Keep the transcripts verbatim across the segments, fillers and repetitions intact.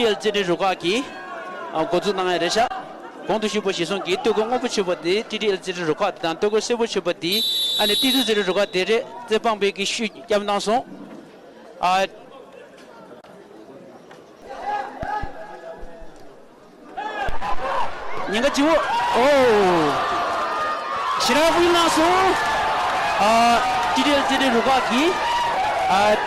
ཨེལ་རྩེད་འགྲན་རུ་ཁག་གིས་ཨ་འགོ་འཛུགས་གནང་ཡ་རེད་ཤག་གོང་དུ་ཞུས་པ་གཞིར་བཟུང་གིས་སྟོད་གོས་སྔོན་པོ་མཆོད་པ་དེ་ཊི་ཌི་ཨེལ་རྩེད་འགྲན་རུ་ཁག་དེ་དང་སྟོད་གོས་སེར་པོ་མཆོད་པ་དེ་ཨ་ནི་ཏི་ཙུ་རྩེད་འགྲན་རུ་ཁག་དེ་རེད། རྩེད་དཔང་པས་ཀྱི་ཤུགས་བརྒྱབ་གནང་སོང་། ཨ། ཉེན་ཁ་ལྗིད་པོ། ཨོ། ཞེ་དྲག་ཕུལ་གནང་སོང་། ཨ། ཊི་ཌི་ཨེལ་རྩེད་འགྲན་རུ་ཁག་གིས། ཨ།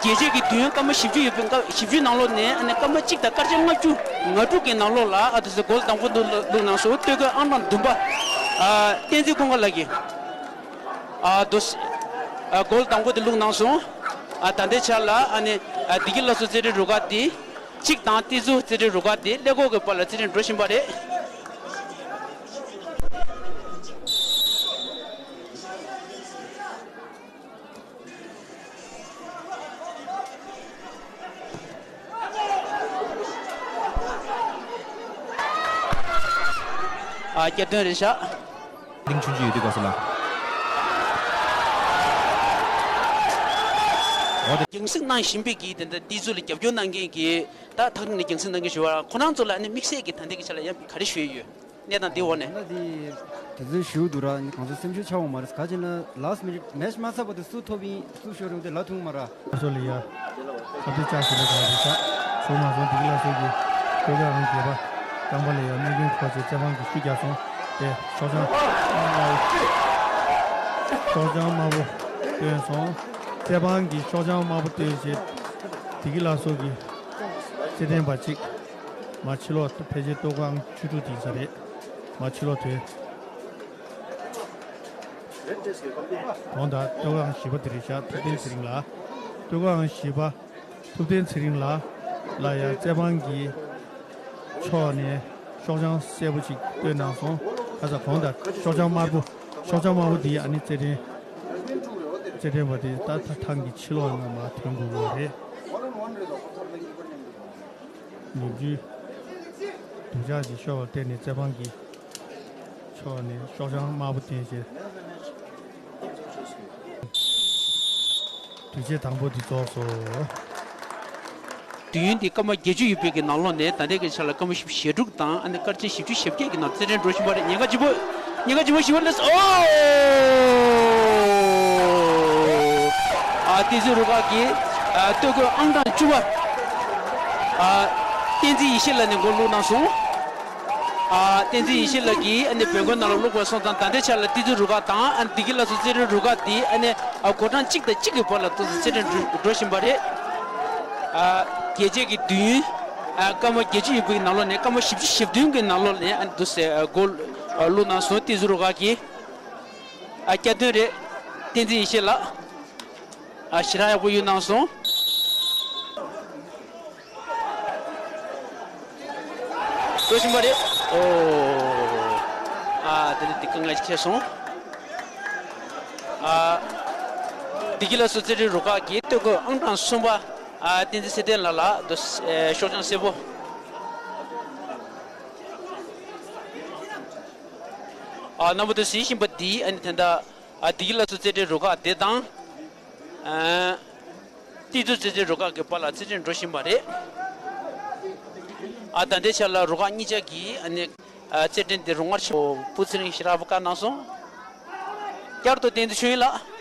རྒྱལ་རྩེད་ཀྱི་དུས་ཡུན་སྐར་མ་བཞི་བཅུ་ཡོད་པའི་སྐབས་བཞི་བཅུའི་ནང་ལོགས་ནས་ཨ་ནི་སྐར་མ་གཅིག་དང་སྐར་ཆ་ལྔ་བཅུ་ང་དྲུག་གི་ནང་ལོགས་ལ་ཨ་དེ་ཚོ་གོལ་དང་པོ་དེ་བླུགས་གནང་སོང་། སྟོད་གོས་ཨང་གྲངས་བདུན་པ། ཨ། བསྟན་འཛིན་ཀུན་དགའ་ལགས་ཀྱིས། ཨ། དོ། ཨ། གོལ་དང་པོ་དེ་བླུགས་གནང་སོང་། ཨ། ད་ལྟའི་ཆར་ལ་ཨ་ནི། ཨ། བདེ་སྐྱིད་སླར་གསོ་རྩེད་འགྲན་རུ་ཁག་དེ། གཅིག་དང་ཏི་ཙུ་རྩེད་འགྲན་རུ་ཁག་དེ་ཀླད་ཀོར་གྱི་བར་ལ་རྩེད་འགྲན་འགྲོ་བཞིན་པ་རེད། ཨ། སྐྱབས་སྟོན་རེད་ཤག་གླིང་ཆུང་ཆུང་ཡོད་དུས་སྐབས་སུ་ལ། འོ་དེ། རྒྱང་སྲིང་གནང་བཞིན་པའི་གི་དེ་འདྲ་ཏི་ཙུ་ལ་རྒྱབ་སྐྱོར་གནང་མཁན་གྱི་ད་ཐག་རིང་ནས་རྒྱང་སྲིང་གནང་མཁན་ཞུ་བ་ཁོ་རང་ཚོ་ལ་ནི་དམིགས་བསལ་གྱི་ད་ལྟའི་གི་ཆ་ལ་ཡང་ག་རེ་ཞུ་ཡི་ཡོད། གནས་སྟངས་འདི་འོག་ནས། ད་འདི་དེ་ཚོའི་ཞུ་འདུག་ར། གང་ཚོད་སེམས་ཤུགས་ཆག་འོང་མ་རེད། ག་ཅི་ན་ལཱ་སི་མི་ནིཊ་མེ་ཆི་མ་ཚར་བར་དུ་སུ་ཐོབ་ཡིན་སུ་ཤོར་ཡོང་དེ་ལ་ཐུག་མ་ར། ལགས་སོ་ལགས་ཡ། ཁ་ཐུག་ལྕགས་ཞུ་ལ་གང་ཞིག་ཆག་བྱུང་མ་སོང་། བདེ་སྐྱིད་ལགས་སོ་གི་སྟོད་གོས་ཨང་བརྒྱད་པ་རྐང་པ་ལ་ཡ་རྨས་སྐྱོན་ཕོག་བྱས་རྩེད་དཔང་གི་ཤུགས་རྒྱག་སོང་། དེ་ཤོག་བྱང་། ཤོག་བྱང་དམར་པོ་བཏོན་སོང་། རྩེད་དཔང་གི་ཤོག་བྱང་དམར་པོ་བཏོན་བྱས་བདེ་སྐྱིད་ལགས་སོ་གི་རྩེད་འགྲན་པ་གཅིག་མར་ཕྱི་ལོགས་ཕལ་ཆེར་སྟོད་གོས་ཨང་བཅུ་དྲུག་དེ་ཡིན་ས་རེད། མར་ཕྱི་ལོགས་ཐོན། གོང་དང་སྟོད་གོས་ཨང་བཞི་པ་དེ་རེད་ཤག་ཐུབ་བསྟན་ཚེ་རིང་ལགས། སྟོད་གོས་ཨང་བཞི་པ་ཐུབ་བསྟན་ཚེ་རིང་ལགས་ལ་ཡང་རྩེད་དཔང་གི་ཕྱོགས་ནས་ཤོག་བྱང་སེར་པོ་ཅིག་བཏོན་གནང་སོང་། ཁ་ས་གོང་དང་ཤོག་བྱང་དམར་པོ། ཤོག་བྱང་དམར་པོ་འདི་ཨ་ནི་རྩེད་འགྲན། རྩེད་འགྲན་པ་དེ་ད་ད་ཐང་གི་ཕྱི་ལོགས་ནས་མར་ཐོན་དགོས་པ་རེད། ནུབ་རྒྱུད་སྡུག་ཅག་ཅིག་ཤོར་བར་བརྟེན་ནས་རྩེད་དཔང་གི་ཕྱོགས་ནས་ཤོག་བྱང་དམར་པོ་བསྟན་བྱས། དུས་ཆེན་དང་པོ་འདི་རྫོགས་སོ། དུས་ཡུན་འདི་སྐར་མ་བརྒྱད་ཅུ་ཡོད་པའི་གི་ནང་ལོགས་ནས་ད་ལྟའི་གི་ཆ་ལ་སྐར་མ་བཞི་བཅུ་ཞེ་དྲུག་དང་ཨ་ནི་སྐར་ཆ་བཞི་བཅུ་ཞེ་བརྒྱད་ཀྱི་ནང་རྩེད་འགྲན་འགྲོ་བཞིན་པ་རེད། ཉེན་ཁ་ལྗིད་པོ། ཉེན་ཁ་ལྗིད་པོ་ཞིག་པ་ལས་སོ། ཨ་ཏི་ཙུ་རུ་ཁག་གིས་ཨ་སྟོད་གོས་ཨང་གྲངས་བཅུ་པ་ཨ་བསྟན་འཛིན་ཡེ་ཤེས་ལགས་ནས་འགོ་བླུགས་གནང་སོང་། ཨ་བསྟན་འཛིན་ཡེ་ཤེས་ལགས་ཀྱིས་ཨ་ནི་བོད་སྒོ་ནང་ལ་བླུགས་པ་སོང་ཙང་ད་ལྟའི་ཆ་ལ་ཏི་ཙུ་རུ་ཁག་དང་ཨ་ནི་བདེ་སྐྱིད་ལགས་སུ་རྩེད་འགྲན་རུ་ཁག་དེ་ཨ་ནི་ཨ་གོ་གྲངས་གཅིག་དང་གཅིག་གི་བར་ལ་ཏོག་ཙམ་རྩེད་འགྲན་འགྲོ་བཞིན་པ་རེད། ཨ་རྒྱལ་རྩེད་ཀྱི་དུས་ཡུན་ཨ་སྐར་མ་བརྒྱད་ཅུ་ཡོད་པའི་ནང་ལོགས་ནས་སྐར་མ་བཞི་བཅུ་ཞེ་བདུན་གྱི་ནང་ལོགས་ནས་ཨ་ནི་འདུག་སེ་ཨ་འགོ་བླུགས་གནང་སོང་། ཏི་ཙུ་རུ་ཁག་གིས། ཨ་སྐྱབས་སྟོན་རེད། བསྟན་འཛིན་ཡེ་ཤེས་ལགས། ཨ་ཞེ་དྲག་ཡག་པོ་ཡོད་གནང་སོང་། འགྲོ་བཞིན་པ་རེད། ཨོ། ཨ་དེ་ནི་འདི་དཀའ་ངལ་ཅིག་འཕྲད་སོང་། ཨ་བདེ་སྐྱིད་ལགས་སུ་རྩེད་འགྲན་རུ་ཁག་གི་སྟོད་གོས་ཨང་གྲངས་གསུམ་པ་ཨ་བསྟན་འཛིན་ཚེ་བརྟན་ལགས་ལ་དོ་ཨེ་ཤོག་བྱང་སེར་པོ། ཨ་རྣམ་པ་ཚོས་གཟིགས་བཞིན་པ་འདི་ཨ་ནི་ད་ལྟ་ཨ་བདེ་སྐྱིད་ལགས་སུ་རྩེད་འགྲན་རུ་ཁག་དེ་དང་། ཨ་ཏི་ཙུ་རྩེད་འགྲན་རུ་ཁག་གི་བར་ལ་རྩེད་འགྲན་འགྲོ་བཞིན་པ་རེད། ཨ་ད་ལྟའི་ཆ་ལ་རུ་ཁག་གཉིས་ཆ་གིས་ཨ་ནི་ཨ་རྩེད་འགྲན་འདི་རུ་སྔར་བྱས་བུ་ཚེ་རིང་ཞེ་དྲག་པོ་བཀག་གནང་སོང་། བསྐྱར་དུ་བསྟན་འཛིན་ཆོས་དབྱིངས་ལགས།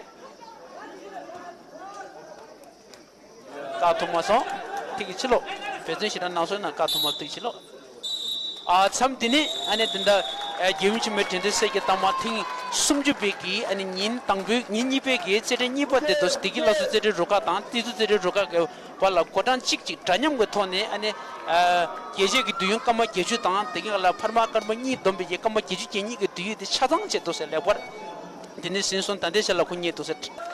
བཀག་ཐུབ་མ་སོང་། ཐིག་གི་ཕྱི་ལོགས་འབད་བརྩོན་ཞེ་དྲག་གནང་སོང་ན་བཀག་ཐུབ་མ་སོང་། ཐིག་གི་ཕྱི་ལོགས། ཨ་མཚམས་འདི་ནས་ཨ་ནི་འདི་འདྲ་ཨ་རྒྱལ་ཡུམ་ཆེན་མོའི་དྲན་རྟེན་གསེར་གྱི་རྟགས་མ་ཐེངས་སུམ་ཅུ་པའི་གི་ཨ་ནི་ཉིན་དང་པོའི་ཉིན་གཉིས་པའི་གི་རྩེད་འགྲན་གཉིས་པ་དེ་དོ་བདེ་སྐྱིད་ལགས་སུ་རྩེད་འགྲན་རུ་ཁག་དང་ཏི་ཙུ་རྩེད་འགྲན་རུ་ཁག་གི་བར་ལ་གོ་གྲངས་གཅིག་གཅིག་འདྲ་མཉམ་གྱི་ཐོག་ནས་ཨ་ནི་ཨ་རྒྱལ་རྩེད་ཀྱི་དུས་ཡུན་སྐར་མ་བརྒྱད་ཅུ་དང་དེ་གི་ལ་འཕར་མ་སྐར་མ་གཉིས་བསྡོམས་པའི་གི་སྐར་མ་བརྒྱད་ཅུ་གྱ་གཉིས་ཀྱི་དུས་ཡུན་དེ་ཆ་ཚང་བྱས་འདུག་ཟེར་ལེགས་པར་དེ་ནས་ཟིན་སོང་། ད་ལྟའི་ཆ་ལ་ཁོ་གཉིས་འདུག་ཟེར།